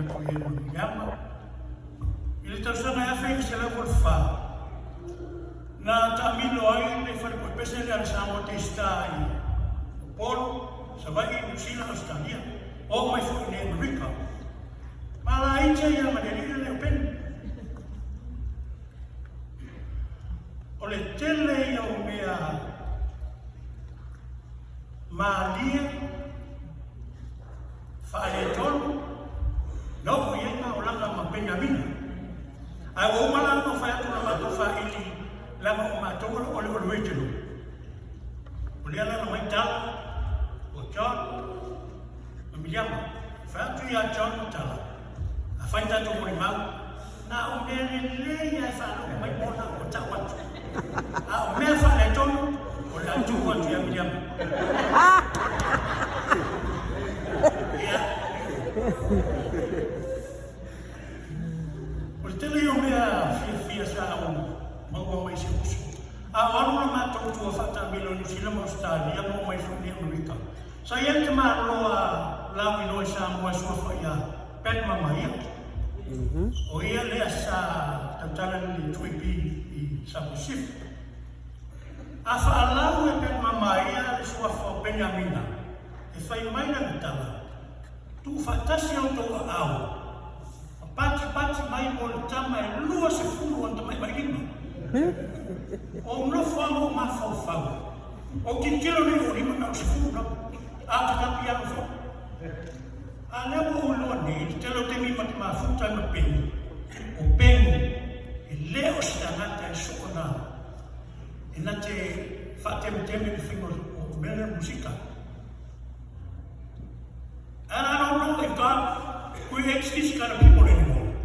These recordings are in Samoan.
matou i ai ma Miriama. I le tausaga e 1984, na taamilo ai le fale puepese lea a le Samoa Day Star i Upolu, Savaii, Niu Sila, Ausetalia, oo mai foi i inei i Amerika. Ma laiti ai lava ma le alii lea o Peni. O le tele ia o mea malie faaletonu na oo i ai maolaga ma Peniamina. Ae ua uma la ona fai atu la matou faili leaga o matou o le original. O lea la na mai tala o John ma Miliama. Fai atu ia John ma tala, afai tatou molimau, na o mea lelei lava e faalogo mai ona ua tau atu. A o mea faaletonu, o le a tuu atu ia Miliama. Ia. O le tele ia o mea fiafia sa ou maua mai si ou uso. A o alu la matou tour faataamilo i Niu Sila ma Ausetalia ma oo mai foi i Amerika. Sa i ai le tamaloa lauiloa i Samoa e suafa ia Ben Mamaia. O ia lea sa tautala i le 2AP i Samoa Sisifo. A faalau e Ben Mamaia le suafa o Peniamina, e fai mai lana tala, Tuufaatasi outou aao, ma patipati mai mo le tama e 20 ona tamaimailima. Ou nofo lava ma ou mafaufau, ou tilotilo nei o lima na o le 10 lava, a o te tapiano foi. A lea ua ou iloa nei, i le tele o taimi ma te mafuta ai ma Peni, o Peni e le o se tagata e soona e na te faatemeteme i le faiga o mea lea o musika. And I don't know if God creates this kind of people anymore.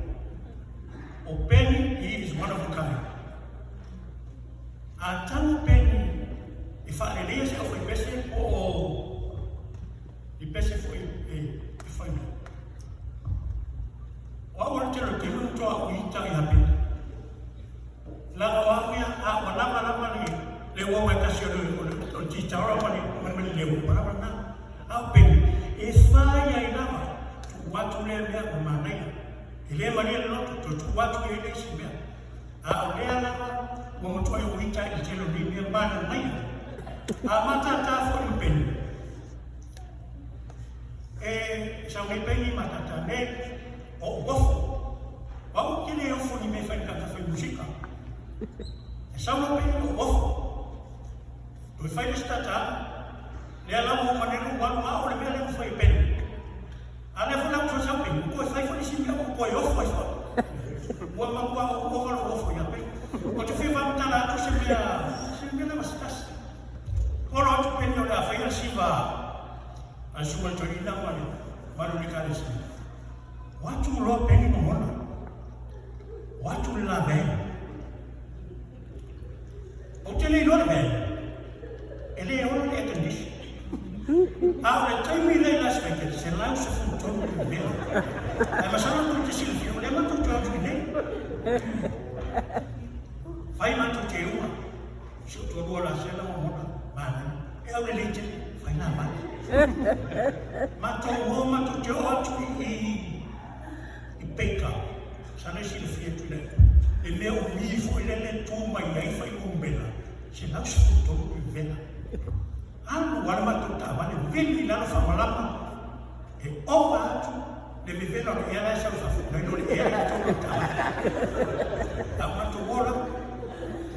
O Penny, he is one of a kind. A talu Penny e faaleleia se aufaipese po o ni pese foi e fai mai. O au o le tele o taimi ua matua au ita ia Penny. Leaga o au ia, a ua lava lava le le uaua e tasi o le o le o le titara ma le ma le leo, ua lava lena. A o Penny, e fai ai lava, tuu atu lea mea ua manaia. E le malie le loto, toe tuu atu i ai le isi mea. A o lea lava ua matuai ou ita i le tele o nei mea mananaia. A matata foi ma Penny, e sau nei Penny matata nei, o ou ofo. O au ou te le ofo i ni mea e fai i le tagata fai musika. E sau loa Penny ou ofo. Toe fai le isi tataaga. Lea la ua ou manenu ua alu a o le mea lea ua fai e Penny. A lea foi la ua toe sau Penny, ua toe fai foi le isi mea ua toe ofo ai foi. Ua matua ou ova lou ofo ia Penny. Ou te fia faamatala atu se mea, se mea lava se tasi. Olo atu Penny o le a faia le siva a le susuga i le toeaina ma le mamalu o le Ekalesia. O atu loa Penny ma Mona. O atu le la van. Ou te le iloa le van. E le ola le air condition. A o le taimi lea i Las Vegas, 113 le vevela. Ae masalo tou te silafia, o lea matou te o atu i inei. Fai matou teuga. Si ou toalua o Lasela ma Mona, manaia. E aulelei tele, fai la vale. Matou o matou te oo atu i i Baker, masalo e silafia e Tuilaepa, le mea umi foi lele e tu mai ai fuainumera 113 vevela. Alu lava le matou taavale vili i lalo faamalama e ova atu le vevela o le ea la e sau i fafo, nai lo le ea i totonu o le taavale. A o matou ola,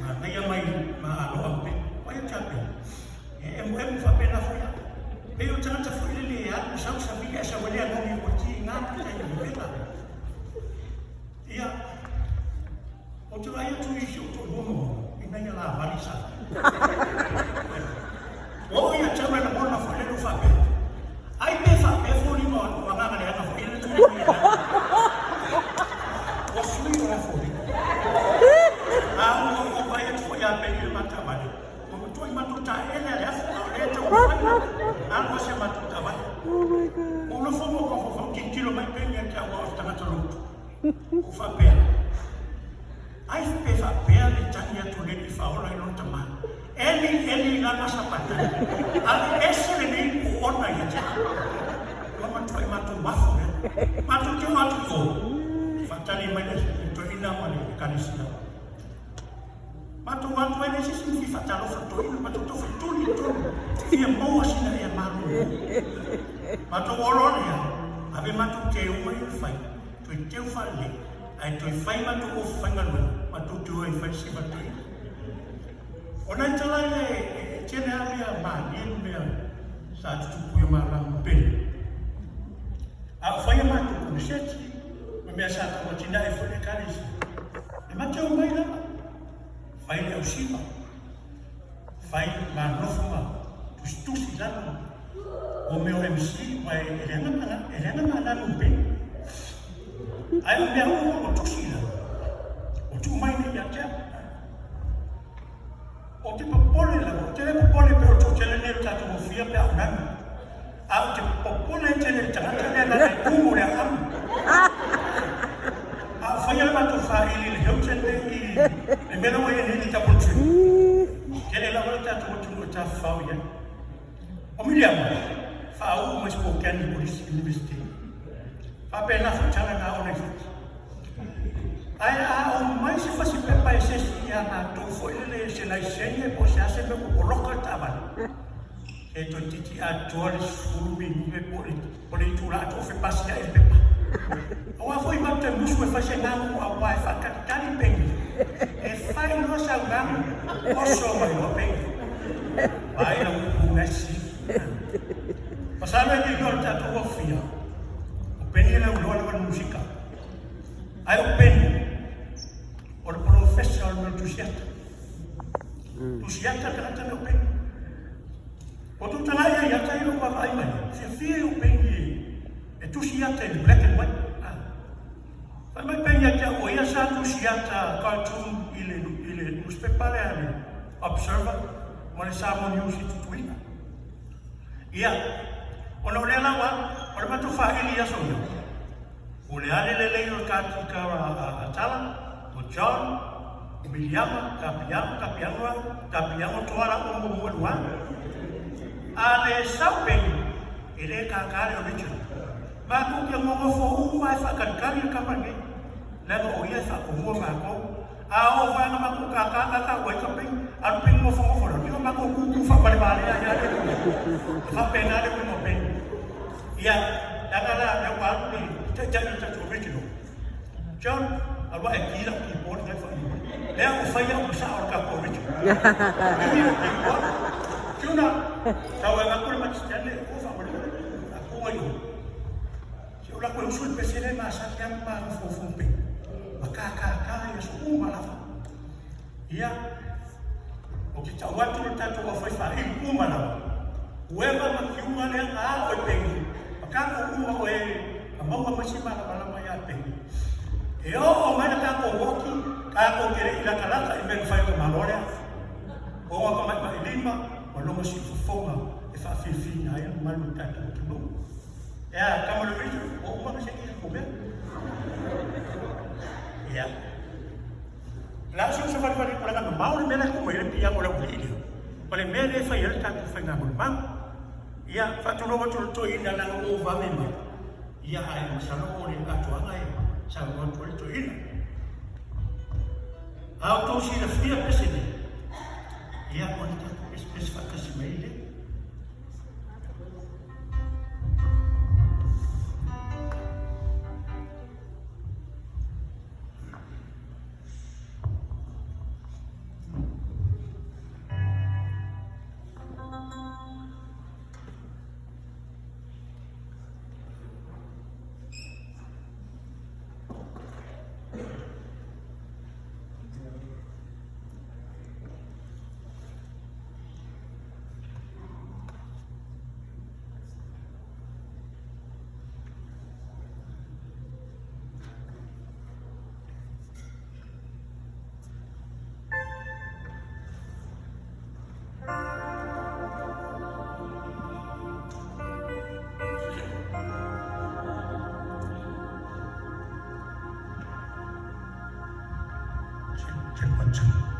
manaia mai ma aloa ma pe, o ai o Tapena? E emuemu faapena foi au. Pei o tagata foi lele e alu sau savili ae sau ai le anogi ua tiga pita i le vevela. Ia, ou te vaai atu i si ou toalua ma Mona, ina ia lavali sa. Ua oo ia te au le lagona foi lele ua faapea, ai pe faapea foliga o agaga leaga foi lele tulaga i le Ua sui o la foliga. A ua ou vaai atu foi ia Peni le ma taavale, Ua matuai matou taeele a le afu a o lea e taumafai ona alu a si a matou taavale. Ua ou nofo ma ou mafaufau tilotilo mai pea ia te au a o se tagata lotu. Ua ou faapea, Ai pe faapea le tagi atu a le Alii Faaola i lona tama, Eli, Eli, lama sabachthani? Ave ese lenei oona ia te au. Ua matuai matou afu lea. Matou te o atu i o, faatali mai le toeaina ma le ekalesia. Matou o atu ai leai se isi na fia faatalofa i le toeaina, matou tau fetuli i totonu, fia maua sina ea malolo. Matou o loa lea, ave matou tē uma ia na fai, toe teu faalelei, ae toe fai matou ofu faigaluega, matou te o ai e fai le siva a le toeaina. O nai tala ia e tele lava mea malie ma mea sa tutupu i o malama ma Pele. A o fai a matou koneseti ma mea sa tau atinae foi le Ekalesia, e ma te omai lava, fai le ausiva, fai ma nofo ma tusitusi i lalo o mea o MC, aua e leaga ma nanu i Pele. Ae o mea uma ua tusi i lalo, ua tuu mai nei ia te au. Ou te popole lava, ou te le popole pei o le toatele lenei o le tatou ofia pe a ou nanu, a ou te popole tele i le tagata lea leaga e tu mo le aano. A o faia le matou faili i le Hilton lea i le mea la ua i ai nei le Doubletree, tele lava le tatou atunuu e tafafao i ai. O Miliama, faauu mai Spokane i le Kolisi University. Faapena foi tala na ona i fati. Ae a aumai se fasi pepa e se isi ia matou foi lele se laisene po o se a se mea ua poloka le taavale, se toeitiiti atoa le 10 minute po o le itula atoa o fepasiai le pepa. Aua foi matou te musu e fai se galu aua e faatalitali peni. E fai loa sau galu, oso mai loa peni. Vaai lau upu mesi. Masalo e le iloa e le tatou ofia, o peni e lauiloa lava le musika. Ae o Peni, o le polofesa o le mea o le tusiata. Tusiata le tagata lea o Peni. Ua tou talai ai ata i lou vaavaai mai, fiafia i o Peni e tusiata i le black and white. Ah. Fai mai Peni ia te au, o ia sa tusiata cartoon i le, i le newspaper lea le Observer ma le Samoa News i Tutuila. Ia, ona o lea la ua, o le matou faili i aso ia, O le a le lelei o le katika a Tala, o John, o Miliama, Tapiago, Tapiago au, Tapiago toa la ua muamua lua. A le sau peni, e le kākā le original. Matou te nonofo uma e faatalitali le tama lenei, leaga o ia e faatomua matou. A oo mai ana matou kākā, kākā ua ai ka peni, alu peni nofonofo lalo, ia matou tūtū faavalevale ai lava le uiga. E faapena le uiga o peni. Ia, leaga la lea ua alu le taitai o le tatou original. John, alu ae ki lau keyboard ngai whainga mai. Lea ua fai au ma sao o le tatou original. Kimi o keyboard. Tuna, tau e ngaku le Mike Stanley, o wha wale, a kunga i o. Se o lako e usu le pese le ma sa te amu ma fofo pe. Ma ka ka ka ia so uma lava. Ia, ou te tau atu le tatou aufai faaili uma lava, ueva ma kiuga lea na ao e Peni, ma tatou uma o e na maua mai se malamalama ia Peni. E oo mai le tatou woki, tatou te le i latalata i mea na fai o le Malo lea. Ona ka maimai lima ma lona siufofoga e faafiafiina ai le mamalu o le tatou atunuu. E a, tama le Richard, ua uma ona seki le mea. Ia. La se uso valevale o leaga mamao le mea la e tuu mai ai le piiama o le aualii lea, ma le mea lea e fai ai le tatou faigamaulimau. Ia, faatulou atu i le toeaina leaga ua ou vave mai, ia ae masalo o le atoaga e saunoa atu ai le toeaina. A outou silafia pese nei, ia o le tatou pesepese faatasi mai lea. Check, check one, two.